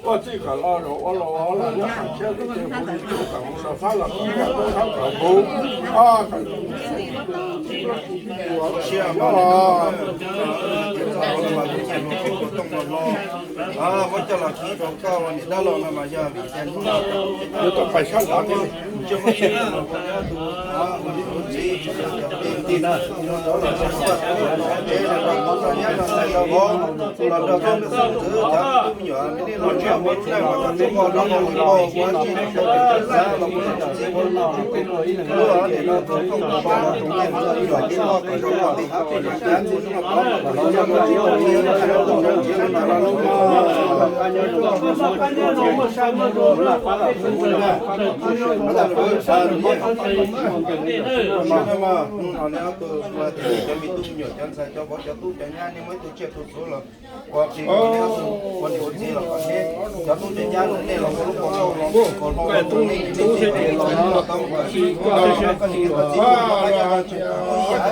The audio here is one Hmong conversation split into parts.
Ua txij kom los los ua los los nyob qhov tshiab tib ce hu li tub kom mus los fab los kom nyiaj tub thab kom hu. Muab coj los khib rau koj ua niam dab laug no mas yog vim tias hnub no yuav tau pais sab nraud thiab. Cov me tub me nyuam cov ntxhais cov vauv cov tub cov nyab nej muaj ib tug tsiaj tug txhuv los ua plig ua niam ua txiv los kom neb cov tub cov nyab nej los ua lub kaus rau los kaus hlau rau nej nej tsis los los tau koj niam koj txiv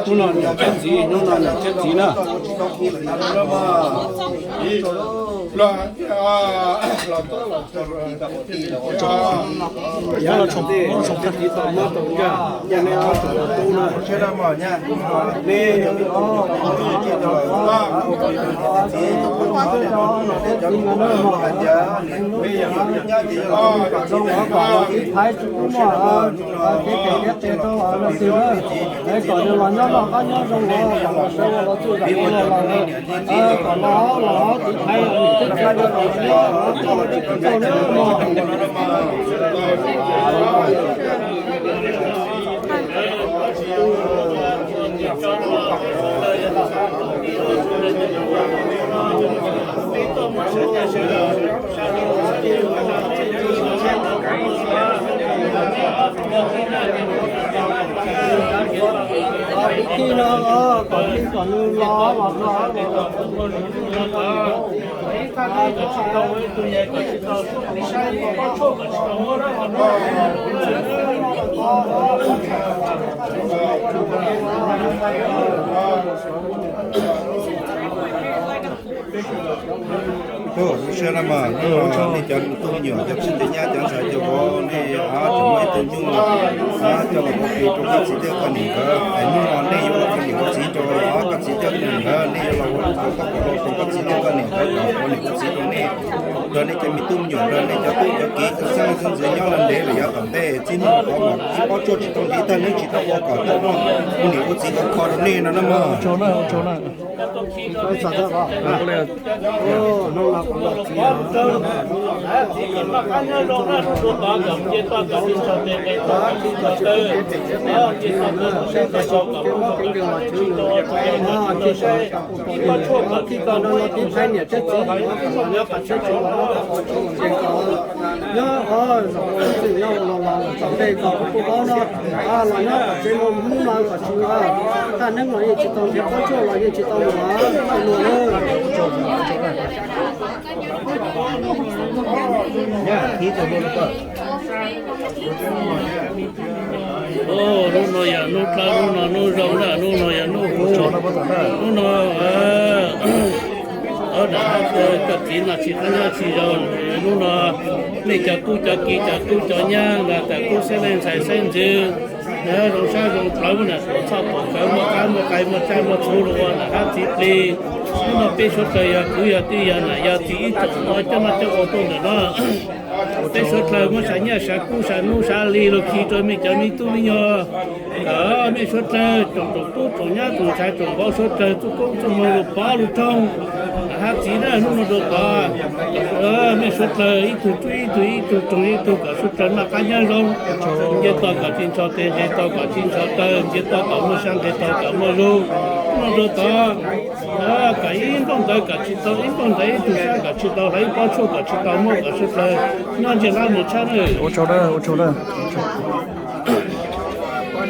hnub no niam thiab txiv, hnub no niam thiab txiv na. Los txog los txog los txog los txog los txog los txog thiab txiv tau muab tau nkag nyiaj neb ob tug tub na. Kom los los tiv thaiv kom los los tiv thaiv kom los los tiv thaiv. Tiv thaiv no kom tiv kom nws los los los. Tus sawv no mas nej cov tub me nyuam cov txiv cov nyab cov ntxhais cov vauv nej ho tseem muaj ib tug nyuj coj los ua plig rau koj txiv thiab koj niam nkawd. Es hnub no nej yuav los ua niam ua txiv rau koj txiv thiab koj niam nkawd, nej yuav los ua lub kaus rau koj txiv thiab koj niam nkawd kom ua niam ua txiv rau nej. Nrog nej cov me tub me nyuam nrog nej cov tub cov kiv cov xeeb leej xeeb ntxwv nyob lawm ntev lawm yav tom ntej txij hnub no los ib pob tshuaj tsis tau nrhiav tag neb tsis tau ua kom tau noj ua niam ua txiv kom kho rau nej no na mog. Ib pob tshuaj kom tib thaiv niam thiab txiv, nyob qhov tsheb tsis los qhov tsheb mus nce ko, nyob qhov zos txwj nyob los los tom ntej ko kuj paub no, los nyob qhov tsev mus hnub no kom tsis thaj neeb los yeej tsis tau nrhiav pob tshuaj los yeej tsis tau mus. Hnub no yog hnub dlawb, hnub no hnub zoo na, hnub no yog hnub huv, hnub no ob daim koj txiv no tsis qab nyob tsis zoo. Hnub no nej cov tub cov kiv cov tub cov nyab los cov tub xeeb leej ntxhais xeeb ntxwv zoo sab zoo plawv na, txhoj pom kawv muaj qab muaj qai muaj tsaij muaj txhu los ua nram hab txiv plig. Hnub no peb suav dlawg yog kwv yog tij yog nam yog txiv ib tsoom no coj noj coj ua tuaj ntawm no. Peb suav dlawg muab sav nyiaj sav kub sav nub sav li los khi rau mej cov me tub me nyuam, kom mej suav dlawg tsoom tsoom tub tsoom nyab tsoom ntxhais tsoom vauv suav dlawg txuj koob txuj moo lug pov lug roog. Hab txiv na hnub no rau tod, mej suav dlawg ib tug tub ib tug ib tug roog ib tug kom suav dlawg noj qab nyob zoo, nce toj kom tsis ntsho teg, nqes tau kom tsis ntsho taw, nce toj kom muaj sab, nqes tau kom muaj zug. Hnub no rau tod, kom ib nplooj ntawv kom tsis tau, ib nplooj ntawv ib tug sab kom tsis tau, hlo ib pob tshuaj kom tsis tau muab kom suav dlawg nyob ntsiag hlab mus tshab nawb. Ua tsaug nawb, ua tsaug nawb.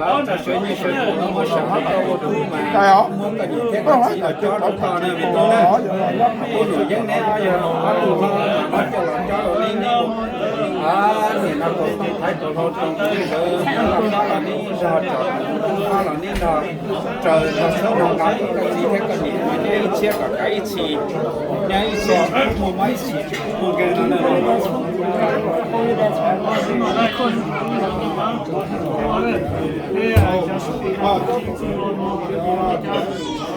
sawv nyiaj sawv txiv no mus sawv hauv tau ua tub mas muab koj niam thiab koj txiv los cob rau koj na me tub na. Ua nus yeeb neb ob yawg ob tug hlob coj los cob rau neb neb. Nim no kaum tus thaiv tus hlau rau neb ntawd, neb los neb zog tsom, neb los neb nrog raws nrog txhawb nrog nqa koj txiv thiab koj niam neb ib txhia kom kav ib txhis, nyob ib txhis, mus ib txhis, mus nkees no na.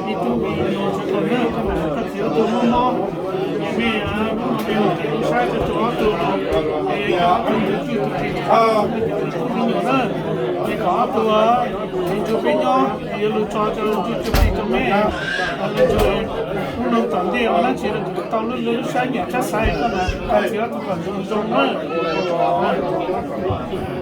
Ib tug me nyuam tsis tau nyob, koj niam koj txiv ob tug mob mob, me me, hnub no me los kev ua saib rau tsoom ob tug, es yog ob tug yuav tswj tus plig rau me nyuam na, es kom ob tug ntsuag peb nyob, es yuav lug tso rau ntsuj plig rau me, hnub no tom ntej ua dab tsi los tau lub lub siab nyiam tsab xaiv koj niam koj txiv ob tug kom zoo zoo na.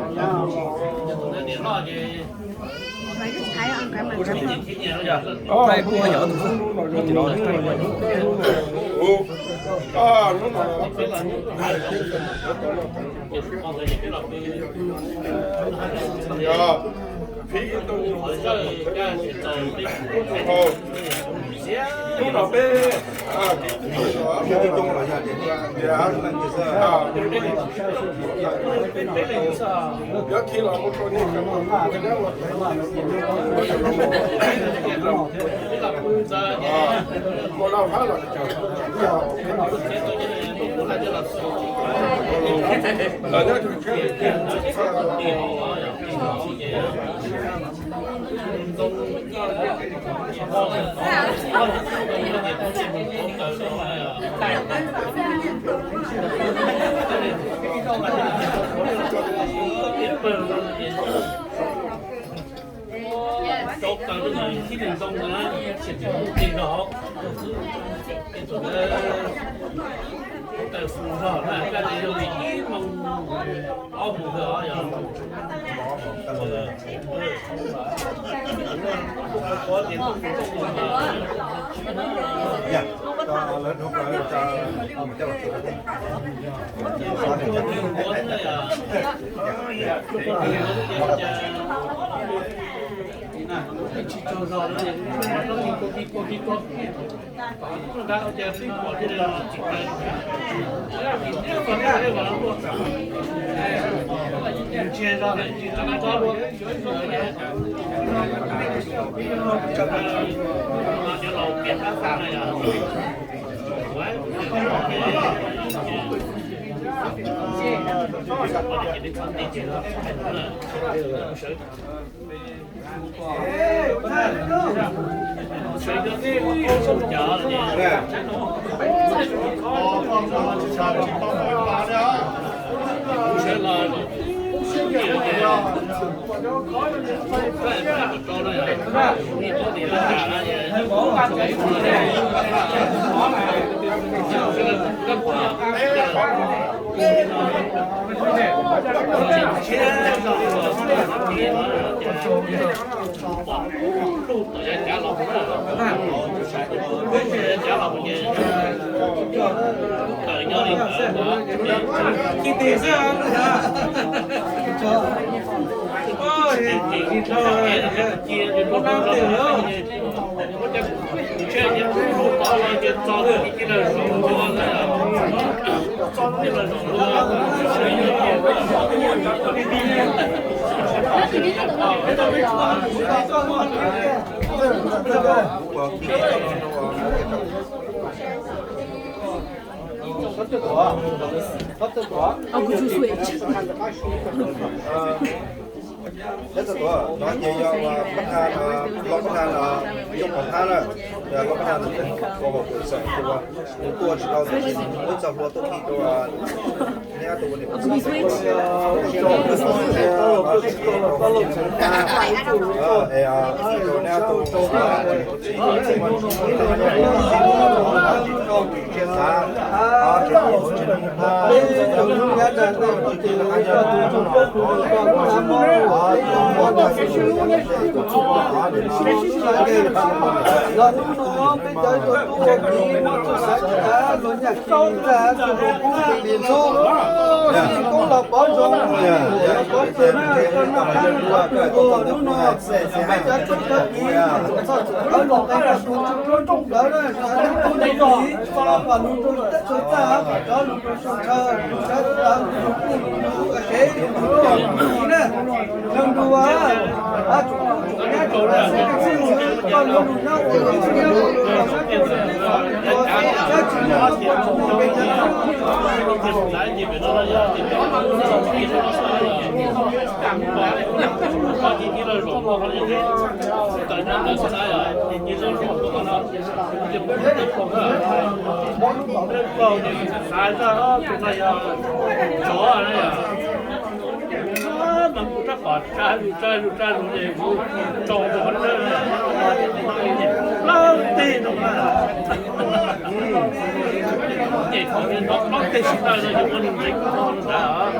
Rau taws lub no ib txhis ntoo na, ib txhis ntoo tig rau hauv. Taws fus zog na, koj li yog li ib moos ob moos yog. Nyob txog tuaj no ces yog pab thaj, los pab thaj no, yog pab thaj na, yog los pab thaj no, ua hauv pwm xeem tua, nws tua tsis tau tab sis nws muab txoj hlua tuaj khi rau neb ob tug ua niam ua txiv. Mas kuv rab qhov tsa lus tsa lus tsa lus es kuv tso rau qhov dawb plaub teg no mas. Ces qhov no plaub teg sib tawg no ces ua nws ntxeev kuv no ntag.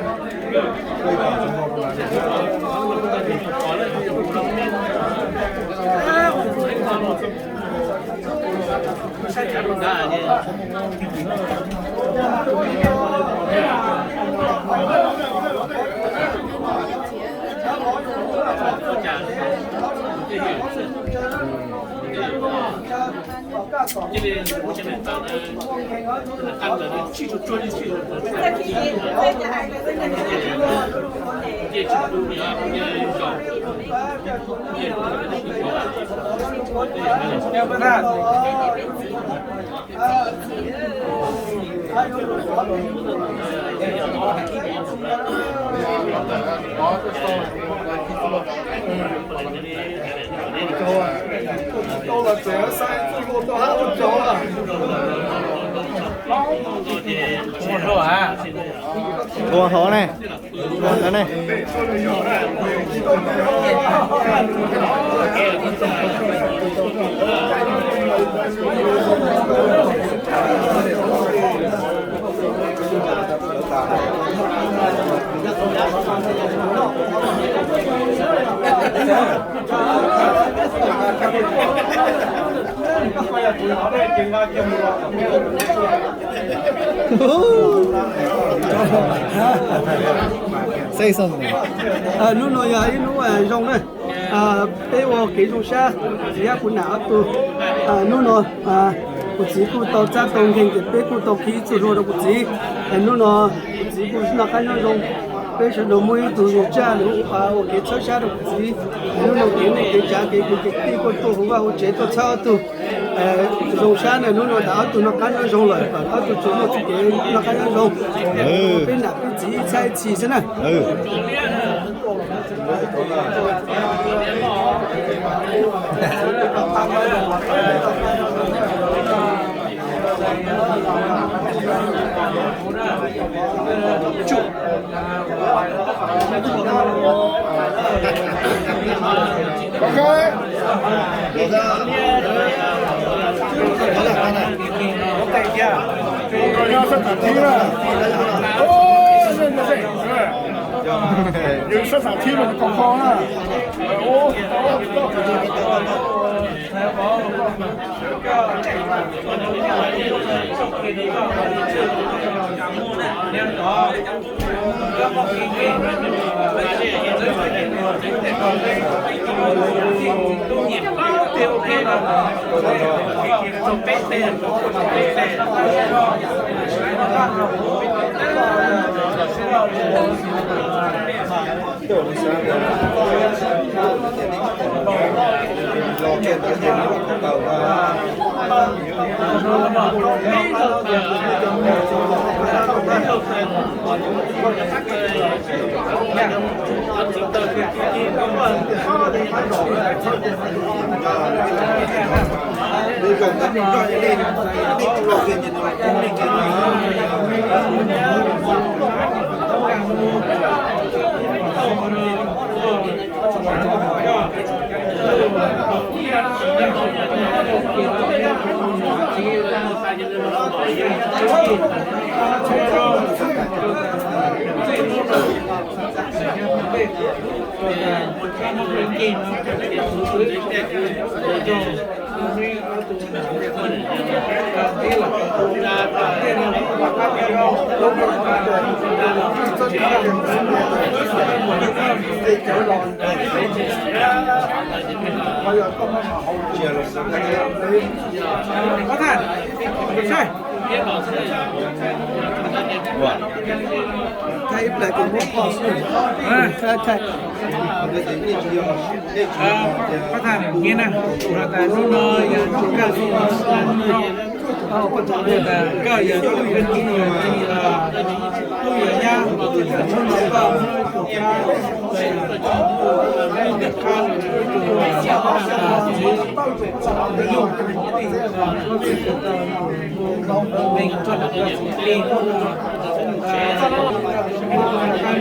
Tua hov ne. Tua hov ne. Hnub no yog ib hnub zoo na. Peb ua kev zoo sab, txiv hab kuv nam ob tug. Hnub no kuv txiv kuj tau txhab tau nkeeg ces peb kuj tau khi ib txuj hlua rau kuv txiv. Hnub no kuv txiv kuj noj qab nyob zoo. Peb sawv daws muaj ib tug zej tsaj nws ua kev txhawb sab rau kuv txiv. Hnub no kev neej kev tsav kev kwv kev tij kuj tuaj hauv vaj hauv tsev tuaj txhawb ob tug zoo sab na. Hnub no tas ob tug noj qab nyob zoo lawm kom ob tug tsuas muaj txoj kev noj qab nyob zoo. Peb nam peb txiv ib txhab ib txhis xwb na. Yog sab tham thib no koj kho na. Pov thaj, sai. Ua, thaij ib pliag ces muab pause. Thaij, thaij. Pov thaj, hnub no yog koj, koj yog tub, tub yog nyab, hnub no koj muab tus kab, tus kab, tus kab, tus kab,